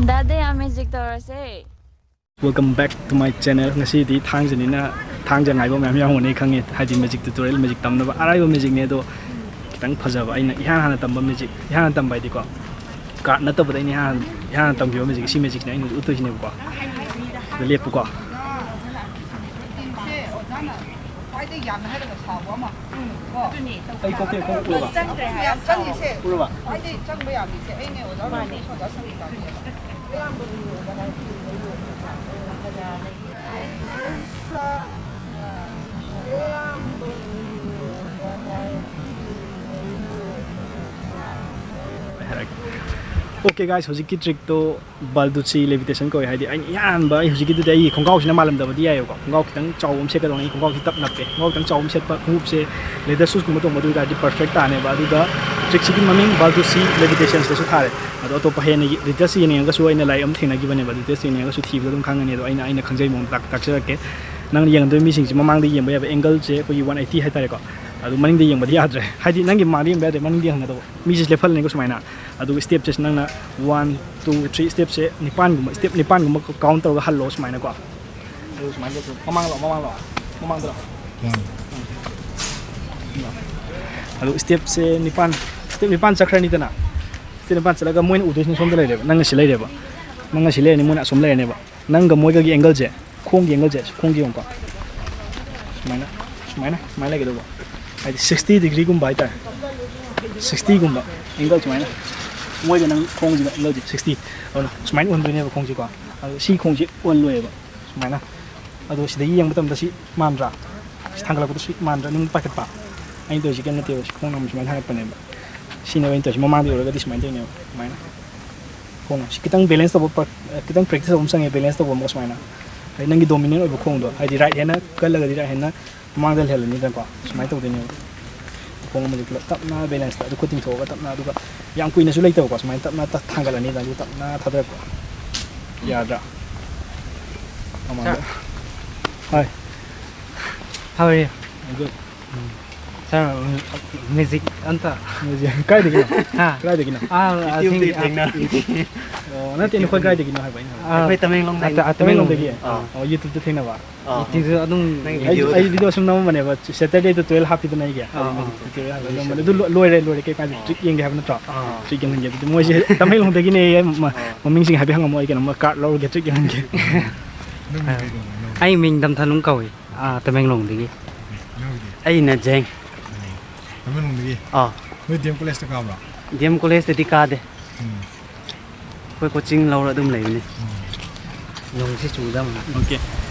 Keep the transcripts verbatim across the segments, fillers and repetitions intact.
ꯗꯥꯗꯦ, ꯌꯥꯝ ꯃꯦꯖꯤꯛ ꯇꯧꯔꯁꯦ꯫ Welcome back to my channel. ꯉꯁꯤꯗꯤ ꯊꯥꯡꯖꯅꯤꯅ ꯊꯥꯡꯖ ꯉꯥꯏꯕ ꯃꯌꯥꯝ ꯌꯥꯎꯔꯝꯒꯅꯤ ꯈꯪꯉꯦ, ꯍꯥꯏꯗꯤ ꯃꯦꯖꯤꯛ ꯇ꯭ꯌꯨꯇꯣꯔꯤꯌꯦꯜ, ꯃꯦꯖꯤꯛ ꯇꯝꯅꯕ ꯑꯔꯥꯏꯕ ꯃꯦꯖꯤꯛꯅꯦ, ꯑꯗꯣ ꯈꯤꯇꯪ ꯐꯖꯕ, ꯑꯩꯅ ꯏꯍꯥꯟ ꯍꯥꯟꯅ ꯇꯝꯕ ꯃꯦꯖꯤꯛ, ꯏꯍꯥꯟ ꯍꯥꯟꯅ ꯇꯝꯕ ꯍꯥꯏꯗꯤꯀꯣ, ꯀꯥꯔꯠ ꯅꯠꯇꯕꯗ ꯑꯩꯅ ꯏꯍꯥꯟ ꯏꯍꯥꯟ ꯍꯥꯟꯅ ꯇꯝꯈꯤꯕ ꯃꯦꯖꯤꯛ, ꯁꯤ ꯃꯦꯖꯤꯛꯁꯤꯅꯦ ꯑꯩꯅ ꯍꯧꯖꯤꯛ ꯎꯠꯇꯣꯏꯁꯤꯅꯦꯕꯀꯣ꯫ ꯑꯗ ꯂꯦꯞꯄꯨꯀꯣ꯫ ꯈ꯭ꯋꯥꯏꯗꯒꯤ ꯌꯥꯝꯅ ꯍꯥꯏꯔꯒ ꯁꯥꯕ ꯑꯃ꯫ ꯀꯣ? ꯑꯗꯨꯅꯦ꯫ ꯑꯩ ꯀꯣꯛꯇ ꯈꯣꯡ ꯎꯔꯕ? ꯆꯪꯈ꯭ꯔꯦ ꯍꯥꯏꯕ꯫ ꯌꯥꯝ ꯆꯪꯉꯤꯁꯦ꯫ ꯎꯔꯕ? ꯈ꯭ꯋꯥꯏꯗꯒꯤ ꯆꯪꯕ ꯌꯥꯝꯃꯤꯁꯦ ꯑꯩꯅꯦ, ꯑꯣꯖꯥ ꯃꯥꯅꯦ꯫ ꯔꯣꯃꯦꯁ, ꯑꯣꯖꯥ ꯁꯪꯒꯤꯇꯥꯅꯦꯕ꯫ Okay guys, ꯍꯧꯖꯤꯛꯀꯤ ꯇ꯭ꯔꯤꯛꯇꯣ ꯕꯥꯜꯗꯨꯆꯤ ꯂꯦꯚꯤꯇꯦꯁꯟ ꯀꯧꯋꯦ꯫ ꯍꯥꯏꯗꯤ ꯑꯩꯅ ꯏꯍꯥꯟ ꯍꯥꯟꯕ, ꯑꯩ ꯍꯧꯖꯤꯛꯀꯤꯗꯨꯗꯤ ꯑꯩꯒꯤ ꯈꯣꯡꯒ꯭ꯔꯥꯎꯁꯤꯅ ꯃꯥꯜꯂꯝꯗꯕꯗꯤ ꯌꯥꯏꯑꯕꯀꯣ, ꯈꯣꯡꯒ꯭ꯔꯥꯎ ꯈꯤꯇꯪ ꯆꯥꯎꯕ ꯑꯃ ꯁꯦꯠꯀꯗꯧꯅꯤ꯫ ꯑꯩ ꯈꯣꯡꯒ꯭ꯔꯥꯎꯁꯤ ꯇꯞ ꯅꯞꯄꯦ꯫ ꯈꯣꯡꯒ꯭ꯔꯥꯎ ꯈꯤꯇꯪ ꯆꯥꯎꯕ ꯑꯃ ꯁꯦꯠꯄ, ꯈꯣꯡꯎꯞꯁꯦ ꯂꯦꯗꯔ ꯁꯨꯁꯀꯨꯝꯕ ꯇꯣꯡꯕ, ꯑꯗꯨ ꯑꯣꯏ ꯇꯥꯔꯗꯤ ꯄꯔꯐꯦꯛ ꯇꯥꯅꯦꯕ꯫ ꯑꯗꯨꯒ ꯇ꯭ꯔꯤꯛꯁꯤꯒꯤ ꯃꯃꯤꯡ ꯕꯥꯜꯗꯨꯆꯤ ꯂꯦꯚꯤꯇꯦꯁꯟꯁꯤꯗꯁꯨ ꯊꯥꯔꯦ꯫ ꯑꯗꯣ ꯑꯇꯣꯞꯄ ꯍꯦꯟꯅ ꯗꯤꯇꯦꯜꯁ ꯌꯦꯡꯅꯤꯡꯉꯒꯁꯨ ꯑꯩꯅ ꯂꯥꯏꯔꯤꯛ ꯑꯃ ꯊꯦꯡꯅꯈꯤꯕꯅꯦꯕ, ꯗꯤꯇꯦꯜꯁ ꯌꯦꯡꯅꯤꯡꯉꯒꯁꯨ ꯊꯤꯕꯗ ꯑꯗꯨꯝ ꯈꯪꯒꯅꯤ꯫ ꯑꯗꯣ ꯑꯩꯅ ꯑꯩꯅ ꯈꯪꯖꯩ ꯃꯑꯣꯡꯗ ꯇꯥꯛ- ꯇꯥꯛꯆꯔꯛꯀꯦ꯫ ꯅꯪꯅ ꯌꯦꯡꯗꯣꯏ ꯃꯤꯁꯤꯡꯁꯦ ꯃꯃꯥꯡꯗ ꯌꯦꯡꯕ ꯌꯥꯕ ꯑꯦꯡꯒꯜꯁꯦ ꯑꯩꯈꯣꯏꯒꯤ ꯋꯥꯟ ꯑꯩꯠꯇꯤ ꯍꯥꯏꯇꯥꯔꯦꯀꯣ꯫ ꯑꯗꯨ ꯃꯅꯤꯡꯗ ꯌꯦꯡꯕꯗꯤ ꯌꯥꯗ꯭ꯔꯦ, ꯍꯥꯏꯗꯤ ꯅꯪꯒꯤ ꯃꯃꯥꯡꯗ ꯌꯦꯡꯕ ꯌꯥꯗ꯭ꯔꯦ, ꯃꯅꯤꯡꯗ ꯌꯦꯡꯍꯟꯒꯗꯧꯕ꯫ ꯃꯤꯁꯦ ꯂꯦꯞꯍꯜꯂꯅꯤꯀꯣ ꯁꯨꯃꯥꯏꯅ꯫ ꯑꯗꯨꯒ ꯁ꯭ꯇꯦꯞꯁꯦ ꯅꯪꯅ ꯋꯥꯟ, ꯇꯨ, ꯊ꯭ꯔꯤ, ꯁ꯭ꯇꯦꯞꯁꯦ ꯅꯤꯄꯥꯟꯒꯨꯝꯕ, ꯁ꯭ꯇꯦꯞ ꯅꯤꯄꯥꯟꯒꯨꯝꯕ ꯀꯥꯎꯟ ꯇꯧꯔꯒ ꯍꯜꯂꯣ ꯁꯨꯃꯥꯏꯅꯀꯣ꯫ ꯑꯗꯨ ꯁꯨꯃꯥꯏꯅ ꯇꯧꯁꯤ꯫ ꯃꯃꯥꯡ ꯂꯥꯛꯑꯣ, ꯃꯃꯥꯡ ꯂꯥꯛꯑꯣ, ꯃꯃꯥꯡꯗ ꯂꯥꯛꯑꯣ꯫ ꯃꯃꯥꯡ꯫ ꯑꯗꯨ ꯁ꯭ꯇꯦꯞꯁꯦ ꯅꯤꯄꯥꯟ, ꯁ꯭ꯇꯦꯞ ꯅꯤꯄꯥꯟ ꯆꯠꯈ꯭ꯔꯅꯤꯗꯅ꯫ ꯁ꯭ꯇꯦꯞ ꯅꯤꯄꯥꯟ ꯆꯠꯂꯒ ꯃꯣꯏꯅ ꯎꯗꯣꯏꯁꯤꯅ ꯁꯣꯝꯗ ꯂꯩꯔꯦꯕ, ꯅꯪꯅ ꯁꯤ ꯂꯩꯔꯦꯕ, ꯅꯪꯅ ꯁꯤ ꯂꯩꯔꯅꯤ, ꯃꯣꯏꯅ ꯑꯁꯣꯝ ꯂꯩꯔꯅꯦꯕ꯫ ꯅꯪꯒ ꯃꯣꯏꯒꯒꯤ ꯑꯦꯡꯒꯜꯁꯦ, ꯈꯣꯡꯒꯤ ꯑꯦꯡꯒꯜꯁꯦ, ꯈꯣꯡꯒꯤ ꯌꯦꯡꯉꯨꯀꯣ꯫ ꯁꯨꯃꯥꯏꯅ, ꯁꯨꯃꯥꯏꯅ, ꯁꯨꯃꯥꯏꯅ ꯂꯩꯒꯗꯧꯕ꯫ ꯍꯥꯏꯗꯤ ꯁꯤꯛꯁꯇꯤ ꯗꯤꯒ꯭ꯔꯤꯒꯨꯝꯕ ꯍꯥꯏꯇꯥꯔꯦ꯫ ꯁꯤꯛꯁꯇꯤꯒꯨꯝꯕ ꯑꯦꯡꯒꯜ ꯁꯨꯃꯥꯏꯅ꯫ ꯃꯣꯏꯒ ꯅꯪ ꯈꯣꯡꯁꯤꯒ ꯑꯦꯡꯒꯜꯁꯦ ꯁꯤꯛꯁꯇꯤ꯫ ꯑꯗꯨꯅ ꯁꯨꯃꯥꯏꯅ ꯑꯣꯟꯗꯣꯏꯅꯦꯕ ꯈꯣꯡꯁꯤꯀꯣ꯫ ꯑꯗꯣ ꯁꯤ ꯈꯣꯡꯁꯤ ꯑꯣꯜꯂꯣꯏꯕ ꯁꯨꯃꯥꯏꯅ꯫ ꯑꯗꯣ ꯁꯤꯗꯒꯤ ꯌꯦꯡꯕ ꯃꯇꯝꯗ ꯁꯤ ꯃꯥꯟꯗ꯭ꯔꯥ? ꯁꯤ ꯊꯥꯡꯒꯠꯂꯛꯄꯗ ꯁꯤ ꯃꯥꯟꯗ꯭ꯔꯥ? ꯅꯪ ꯄꯥꯏꯈꯠꯄ꯫ ꯑꯩꯅ ꯇꯧꯔꯤꯁꯤ ꯀꯩꯝ ꯅꯠꯇꯦꯕ꯫ ꯁꯤ ꯈꯣꯡꯅ ꯑꯃꯨꯛ ꯁꯨꯃꯥꯏꯅ ꯊꯥꯡꯒꯠꯄꯅꯦꯕ꯫ ꯁꯤꯅꯦꯕ ꯑꯩꯅ ꯇꯧꯔꯤꯁꯤ꯫ ꯃꯃꯥꯡꯗ ꯌꯧꯔꯒꯗꯤ ꯁꯨꯃꯥꯏꯅ ꯇꯧꯅꯦꯕ꯫ ꯁꯨꯃꯥꯏꯅ꯫ ꯈꯣꯡ ꯁꯤ ꯈꯤꯇꯪ ꯕꯦꯂꯦꯟꯁ ꯇꯧꯕ ꯄ꯭ꯔ-, ꯈꯤꯇꯪ ꯄ꯭ꯔꯦꯛꯇꯤꯁ ꯇꯧꯕ ꯑꯃ ꯆꯪꯉꯦ, ꯕꯦꯂꯦꯟꯁ ꯇꯧꯕ ꯑꯃꯒ ꯁꯨꯃꯥꯏꯅ꯫ ꯍꯥꯏꯗꯤ ꯅꯪꯒꯤ ꯗꯣꯃꯤꯅꯦꯟ ꯑꯣꯏꯕ ꯈꯣꯡꯗꯣ, ꯍꯥꯏꯗꯤ ꯔꯥꯏꯠ ꯍꯦꯟꯅ ꯀꯜꯂꯒꯗꯤ ꯔꯥꯏꯠ ꯍꯦꯟꯅ ꯃꯃꯥꯡꯗ ꯂꯩꯍꯜꯂꯅꯤꯗꯅꯀꯣ꯫ ꯁꯨꯃꯥꯏꯅ ꯇꯧꯗꯣꯏꯅꯦꯕ꯫ ꯈꯣꯡ ꯑꯃꯁꯦ ꯄꯨꯂꯞ ꯇꯞꯅ ꯕꯦꯂꯦꯟꯁꯇ, ꯑꯗꯨ ꯈꯨꯠ ꯇꯤꯡꯊꯣꯛꯑꯒ ꯇꯞꯅ, ꯑꯗꯨꯒ ꯌꯥꯝ ꯀꯨꯏꯅꯁꯨ ꯂꯩꯇꯕꯀꯣ꯫ ꯁꯨꯃꯥꯏꯅ ꯇꯞꯅ ꯇ-, ꯊꯥꯡꯒꯠꯂꯅꯤꯗꯅ, ꯑꯗꯨꯒ ꯇꯞꯅ ꯊꯥꯗꯔꯛꯄ꯫ ꯌꯥꯗ꯭ꯔꯥ? ꯃꯃꯥꯡꯗ꯫ Sir. Hi. How are you? I'm good. Sir, music ꯑꯝꯇ꯫ ꯃ꯭ꯌꯨꯖꯤꯛ ꯀꯥꯏꯗꯒꯤꯅꯣ? ꯍꯥ? ꯀꯗꯥꯏꯗꯒꯤꯅꯣ? ꯑꯥ, ꯑꯁꯤꯒꯤ, ꯌꯨꯇ꯭ꯌꯨꯕꯇꯒꯤ ꯊꯦꯡꯅ꯫ ꯑꯣ, ꯅꯠꯇꯦ, ꯅꯈꯣꯏ ꯀꯥꯏꯗꯒꯤꯅꯣ ꯍꯥꯏꯕ ꯑꯩꯅ ꯍꯥꯏꯕ꯫ ꯑꯥ, ꯑꯩꯈꯣꯏ ꯇꯃꯦꯡꯂꯣꯡꯗꯩꯅꯦ꯫ ꯑ, ꯇ-, ꯑ, ꯇꯃꯦꯡꯂꯣꯡꯗꯒꯤ? ꯑꯥ꯫ ꯑꯣ, ꯌꯨꯇ꯭ꯌꯨꯕꯇ ꯊꯦꯡꯅꯕ? ꯑꯥ꯫ ꯌꯨꯇ꯭ꯌꯨꯕꯇ ꯑꯗꯨꯝ ꯅꯪ ꯌꯦꯡꯉꯦ꯫ ꯑꯩ, video ꯑꯩ ꯗ꯫ ꯚꯤꯗꯤꯑꯣ ꯁꯨꯝ ꯅꯝꯃꯝꯕꯅꯦꯕ, Saturday tutorial ꯍꯥꯞꯄꯤꯗꯅ ꯑꯩꯒꯤ꯫ ꯑꯥ, ꯑꯥ꯫ Tutorial ꯍꯥꯞꯄ ꯅꯝꯕꯅꯦ꯫ ꯑꯗꯨ ꯂꯣ-, ꯂꯣꯏꯔꯦ, ꯂꯣꯏꯔꯦ, ꯀꯩ ꯀꯥꯟꯗ ꯑꯥ꯫ ꯇ꯭ꯔꯤꯛ ꯌꯦꯡꯒꯦ ꯍꯥꯏꯕ ꯅꯠꯇ꯭ꯔꯣ? ꯑꯥ꯫ ꯇ꯭ꯔꯤꯛ ꯌꯦꯡꯍꯟꯒꯦ꯫ ꯑꯗꯨꯗꯤ ꯃꯣꯏꯁꯦ ꯇꯃꯦꯡꯂꯣꯡꯗꯒꯤꯅꯦ, ꯃ-, ꯑꯥ꯫ ꯃꯃꯤꯡꯁꯤꯡ ꯍꯥꯏꯐꯦꯠ ꯍꯪꯉꯝꯃꯣ, ꯑꯩ ꯀꯩꯅꯣꯝꯃ ꯀꯥꯔꯠ ꯂꯧꯔꯒꯦ, ꯇ꯭ꯔꯤꯛ ꯌꯦꯡꯍꯟꯒꯦ꯫ ꯅꯪ ꯃꯤꯡ ꯀꯩ ꯀꯧꯕ? ꯅꯪ ꯑꯩ ꯃꯤꯡ ꯗꯝꯊꯅꯨꯡ ꯀꯧꯏ꯫ ꯑꯥ, ꯇꯃꯦꯡꯂꯣꯡꯗꯒꯤ꯫ ꯅꯪꯒꯤꯗꯤ? ꯑꯩꯅ ꯖꯦꯡ꯫ ꯇꯃꯦꯡꯂꯣꯡꯗꯒꯤ? ꯑꯥ꯫ ꯅꯣꯏ ꯗꯤ ꯑꯦꯝ ꯀꯣꯂꯦꯖꯇ ꯀꯥꯕ꯭ꯔꯣ? ꯗꯤ ꯑꯦꯝ ꯀꯣꯂꯦꯖꯇꯗꯤ ꯀꯥꯗꯦ꯫ ꯎꯝ꯫ ꯑꯩꯈꯣꯏ ꯀꯣꯆꯤꯡ ꯂꯧꯔ ꯑꯗꯨꯝ ꯂꯩꯕꯅꯤ꯫ ꯎꯝ꯫ ꯅꯣꯡꯁꯤ ꯆꯨꯗꯕ꯫ ꯑꯣꯀꯦ꯫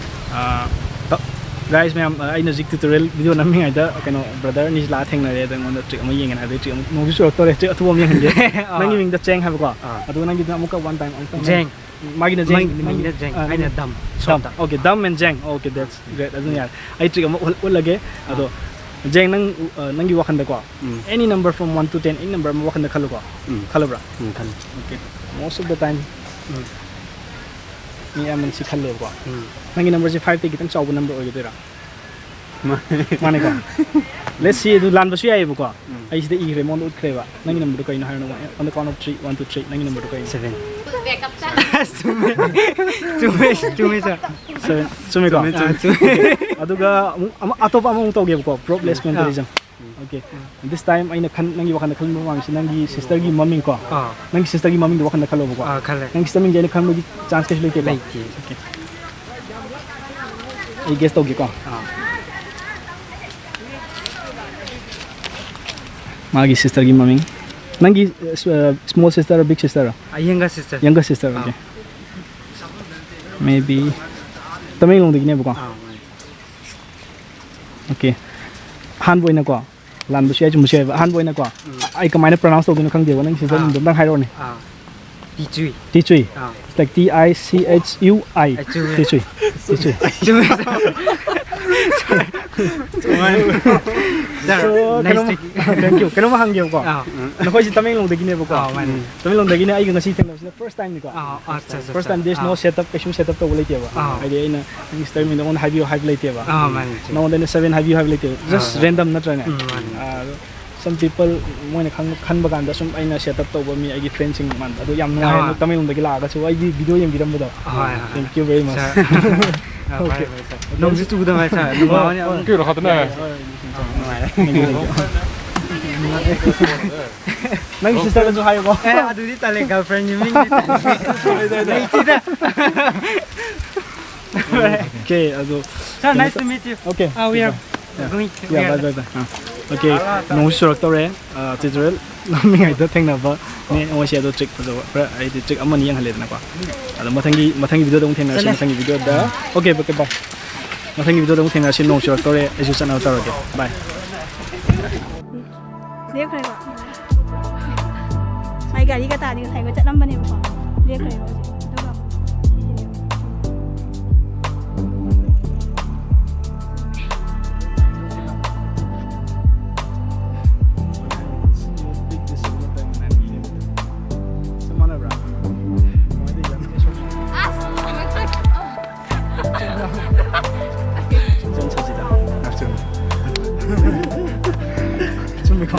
ꯑꯥ, ꯇ-, guys ꯃꯌꯥꯝ, ꯑ, ꯑꯩꯅ ꯍꯧꯖꯤꯛ tutorial video ꯅꯝꯃꯤꯉꯩꯗ ꯀꯩꯅꯣ brother ꯑꯅꯤꯁꯤ ꯂꯥꯛꯑ ꯊꯦꯡꯅꯔꯦ꯫ ꯑꯗꯣ ꯑꯩꯉꯣꯟꯗ trick ꯑꯃ ꯌꯦꯡꯒꯦꯅ ꯍꯥꯏꯕꯗꯤ trick ꯑꯃ, ꯅꯣꯡꯁꯤ ꯆꯨꯔꯛꯇꯧꯔꯦ, trick ꯑꯊꯨꯕ ꯑꯃ ꯌꯦꯡꯍꯟꯒꯦ꯫ ꯑꯥ꯫ ꯅꯪꯒꯤ ꯃꯤꯡꯗ ꯆꯦꯡ ꯍꯥꯏꯕꯀꯣ? ꯑꯥ꯫ ꯑꯗꯨꯒ ꯅꯪꯒꯤꯗꯨꯅ ꯑꯃꯨꯛꯀ one time ꯑꯃꯨꯛꯇꯪ ꯖꯦꯡ꯫ ꯃꯥꯒꯤꯅ ꯖꯦꯡ, ꯃꯥꯒꯤ ꯃꯤꯡꯅ ꯖꯦꯡ, ꯑꯥ, ꯑꯩꯅ ꯅꯪ ꯗꯝ, ꯗꯝ꯫ ꯁꯣꯝꯗ꯫ Okay, dumb and ꯖꯦꯡ꯫ Okay, that's great. ꯑꯗꯨꯅ ꯌꯥꯔꯦ꯫ ꯑꯩ trick ꯑꯃ ꯎꯠ-, ꯎꯠꯂꯒꯦ꯫ ꯑꯗꯣ, ꯑꯥ꯫ ꯖꯦꯡ, ꯅꯪ, ꯑ, ꯅꯪꯒꯤ ꯋꯥꯈꯟꯗꯀꯣ, ꯎꯝ꯫ Any number from one to ten, any number ꯑꯃ ꯋꯥꯈꯟꯗ ꯈꯜꯂꯨꯀꯣ꯫ ꯎꯝ꯫ ꯈꯜꯂꯕ꯭ꯔꯥ? ꯎꯝ, ꯈꯜꯂꯦ꯫ Okay. Most of the time, ꯎꯝ꯫ ꯃꯤ ꯑꯌꯥꯝꯕꯅ ꯁꯤ ꯈꯜꯂꯦꯕꯀꯣ꯫ ꯎꯝ꯫ ꯅꯪꯒꯤ numberꯁꯦ fiveꯇꯒꯤ ꯈꯤꯇꯪ ꯆꯥꯎꯕ number ꯑꯣꯏꯒꯗꯣꯏꯔꯥ? ꯃꯥꯅꯦ꯫ ꯃꯥꯅꯦꯀꯣ? Let's see, ꯑꯗꯨ ꯂꯥꯟꯕꯁꯨ ꯌꯥꯏꯌꯦꯕꯀꯣ꯫ ꯎꯝ꯫ ꯑꯩ ꯁꯤꯗ ꯏꯈ꯭ꯔꯦ, ꯃꯉꯣꯟꯗ ꯎꯠꯈ꯭ꯔꯦꯕ꯫ ꯅꯪꯒꯤ numberꯗꯣ ꯀꯩꯅꯣ ꯍꯥꯏꯔꯣ? On the count of three, one, two, three, ꯅꯪꯒꯤ numberꯗꯣ ꯀꯩꯅꯣ? Seven. ꯆꯨꯝꯃꯦ, ꯆꯨꯝꯃꯦ, ꯆꯨꯝꯃꯦ, sir. Seven, ꯆꯨꯝꯃꯦꯀꯣ? ꯆꯨꯝꯃꯦ, ꯆꯨꯝꯃꯦ꯫ ꯑꯥ, ꯆꯨꯝꯃꯦ꯫ ꯑꯗꯨꯒ ꯑꯃꯨꯛ, ꯑꯃ, ꯑꯇꯣꯞꯄ ꯑꯃꯃꯨꯛ ꯇꯧꯒꯦꯕꯀꯣ, props, less mentalism. Okay. This time ꯑꯩꯅ ꯈꯟ-, ꯅꯪꯒꯤ ꯋꯥꯈꯜꯗ ꯈꯟꯕ ꯃꯃꯥꯡꯁꯤ ꯅꯪꯒꯤ sisterꯒꯤ ꯃꯃꯤꯡ ꯀꯣ? ꯑꯥ꯫ ꯅꯪꯒꯤ sisterꯒꯤ ꯃꯃꯤꯡꯗꯣ ꯋꯥꯈꯜꯗ ꯈꯜꯂꯣꯕꯀꯣ? ꯑꯥ, ꯈꯜꯂꯦ꯫ ꯅꯪꯒꯤ sister ꯃꯤꯡꯁꯦ ꯑꯩꯅ ꯈꯪꯕꯒꯤ chance ꯀꯩꯁꯨ ꯂꯩꯇꯦꯀꯣ? ꯂꯩꯇꯦ꯫ Okay. ꯑꯩ guess ꯇꯧꯒꯦꯀꯣ? ꯑꯥ꯫ ꯃꯥꯒꯤ sisterꯒꯤ ꯃꯃꯤꯡ꯫ ꯅꯪꯒꯤ, ꯑ, small sister, big sister? ꯑ, younger sister꯫ Younger sister, ꯑꯥ꯫ Okay. Maybe ꯇꯃꯦꯡꯂꯣꯡꯗꯒꯤꯅꯦꯕꯀꯣ? ꯑꯥ, ꯃꯥꯅꯦ꯫ Okay. ꯑꯍꯥꯟꯕ ꯑꯣꯏꯅꯀꯣ, ꯂꯥꯟꯕꯁꯨ ꯌꯥꯏ, ꯆꯨꯝꯕꯁꯨ ꯌꯥꯏꯕ꯫ ꯑꯍꯥꯟꯕ ꯑꯣꯏꯅꯀꯣ, ꯎꯝ꯫ ꯑꯩ ꯀꯃꯥꯏꯅ pronounce ꯇꯧꯗꯣꯏꯅꯣ ꯈꯪꯗꯦꯕ꯫ ꯅꯪ sister ꯑꯥ꯫ ꯃꯤꯡꯗꯣ ꯑꯝꯇꯪ ꯍꯥꯏꯔꯛꯑꯣꯅꯦ꯫ ꯑꯥ꯫ ꯇꯤꯆꯨꯏ꯫ ꯇꯤꯆꯨꯏ꯫ ꯑꯥ꯫ It's like T I C H U I. ꯑ, ꯆꯨꯝꯃꯦ꯫ ꯇꯤꯆꯨꯏ꯫ ꯇꯤꯆꯨꯏ꯫ ꯆꯨꯝꯃꯦ꯫ So, Nice ꯀꯩꯅꯣꯝ- trick. Thank you. ꯀꯩꯅꯣꯝ ꯍꯪꯒꯦꯕꯀꯣ? ꯑꯥ. ꯅꯈꯣꯏꯁꯦ ꯇꯃꯦꯡꯂꯣꯡꯗꯒꯤꯅꯦꯕꯀꯣ? ꯑꯥ, ꯃꯥꯅꯤ. ꯇꯃꯦꯡꯂꯣꯡꯗꯒꯤꯅꯦ, ꯑꯩꯒ ꯉꯁꯤ ꯊꯦꯡꯅꯕꯁꯤꯅ first timeꯅꯤꯀꯣ? ꯑꯥ, ꯑꯠꯆꯥ, ꯑꯠꯆꯥ, First time, ꯑꯠꯆꯥ. there's no ꯑꯥ. setup, ꯀꯩꯁꯨ setup ꯇꯧꯕ ꯂꯩꯇꯦꯕ꯫ ꯑꯥ. ꯍꯥꯏꯗꯤ ꯑꯩꯅ ꯃꯤꯁꯇꯔ ꯃꯤꯡꯗ ꯑꯩꯉꯣꯟꯗ ꯍꯥꯏꯕꯤꯌꯨ ꯍꯥꯏꯕ ꯂꯩꯇꯦꯕ꯫ ꯑꯥ, ꯃꯥꯅꯤ, ꯆꯨꯝꯃꯤ. ꯅꯉꯣꯟꯗ ꯑꯩꯅ seven ꯍꯥꯏꯕꯤꯌꯨ ꯍꯥꯏꯕ ꯂꯩꯇꯦꯕ꯫ Just ꯑꯥ. Random ꯅꯠꯇ꯭ꯔꯅꯦ? ꯎꯝ, ꯃꯥꯅꯤ. ꯑꯥ, ꯑꯗꯣ some people ꯃꯣꯏꯅ ꯈꯪ- ꯈꯟꯕ ꯀꯥꯟꯗ ꯁꯨꯝ ꯑꯩꯅ setup ꯇꯧꯕ ꯃꯤ, ꯑꯩꯒꯤ friendꯁꯤꯡ ꯃꯥꯟꯕ꯫ ꯑꯗꯣ ꯌꯥꯝ ꯅꯨꯡꯉꯥꯏꯔꯦ, ꯑꯥ. ꯑꯗꯣ ꯇꯃꯦꯡꯂꯣꯡꯗꯒꯤ ꯂꯥꯛꯑꯒꯁꯨ ꯑꯩꯒꯤ video ꯌꯦꯡꯕꯤꯔꯝꯕꯗꯣ꯫ ꯍꯣꯏ, ꯍꯣꯏ. Thank you very much. Sir. ꯑꯥ, ꯐꯔꯦ, ꯐꯔꯦ, sir. ꯅꯣꯡꯁꯨ ꯆꯨꯗꯕ, sir. ꯅꯨꯡꯉꯥꯏꯕꯅꯤ ꯌꯥꯝꯅ. ꯀꯩꯅꯣ ꯈꯛꯇꯅꯦ꯫ ꯅꯪꯒꯤ sisterꯗꯁꯨ ꯍꯥꯏꯌꯨꯀꯣ꯫ ꯑꯦ, ꯑꯗꯨꯗꯤ ꯇꯜꯂꯦ, girlfriendꯒꯤ ꯃꯤꯡꯗꯤ ꯇꯜꯂꯦ. ꯂꯩꯇꯦꯗ. Okay, ꯑꯗꯣ Sir, nice to meet you. Okay. Uh, we are going to. Yeah, bye, bye, bye. Ah. Okay, ꯅꯣꯡꯁꯨ ꯆꯨꯔꯛꯇꯧꯔꯦ꯫ ꯑꯥ, tutorial ꯂꯥꯛꯃꯤꯉꯩꯗ ꯊꯦꯡꯅꯕꯅꯦ ꯃꯣꯏꯁꯦ꯫ ꯑꯗꯣ trick ꯐꯖꯕ ꯈꯔ, ꯍꯥꯏꯗꯤ trick ꯑꯃꯅꯤ ꯌꯦꯡꯍꯜꯂꯦꯗꯅꯀꯣ꯫ ꯑꯗꯣ ꯃꯊꯪꯒꯤ ꯃꯊꯪꯒꯤ videoꯗ ꯑꯃꯨꯛ ꯊꯦꯡꯅꯔꯁꯤ꯫ ꯆꯠꯂꯦ. ꯃꯊꯪꯒꯤ videoꯗ okay, okay, bye. ꯃꯊꯪꯒꯤ videoꯗ ꯑꯃꯨꯛ ꯊꯦꯡꯅꯔꯁꯤ꯫ ꯅꯣꯡ ꯆꯨꯔꯛꯇꯧꯔꯦ, ꯑꯩꯁꯨ ꯆꯠꯅꯕ ꯇꯧꯔꯒꯦ꯫ Bye. ꯂꯦꯞꯈ꯭ꯔꯦꯀꯣ꯫ ꯃꯥꯏ ꯒꯥꯔꯤꯒ ꯇꯥꯔꯗꯤ ꯉꯁꯥꯏ ꯑꯩꯈꯣꯏ ꯆꯠꯂꯝꯕꯅꯦꯕꯀꯣ꯫ ꯂꯦꯞꯈ꯭ꯔꯦꯕ ꯍꯧꯖꯤꯛ꯫ ꯑꯗꯨꯒ ꯑꯃꯨꯛ ꯁꯤꯅꯦꯕ꯫ ꯆꯨꯝꯃꯤꯀꯣ?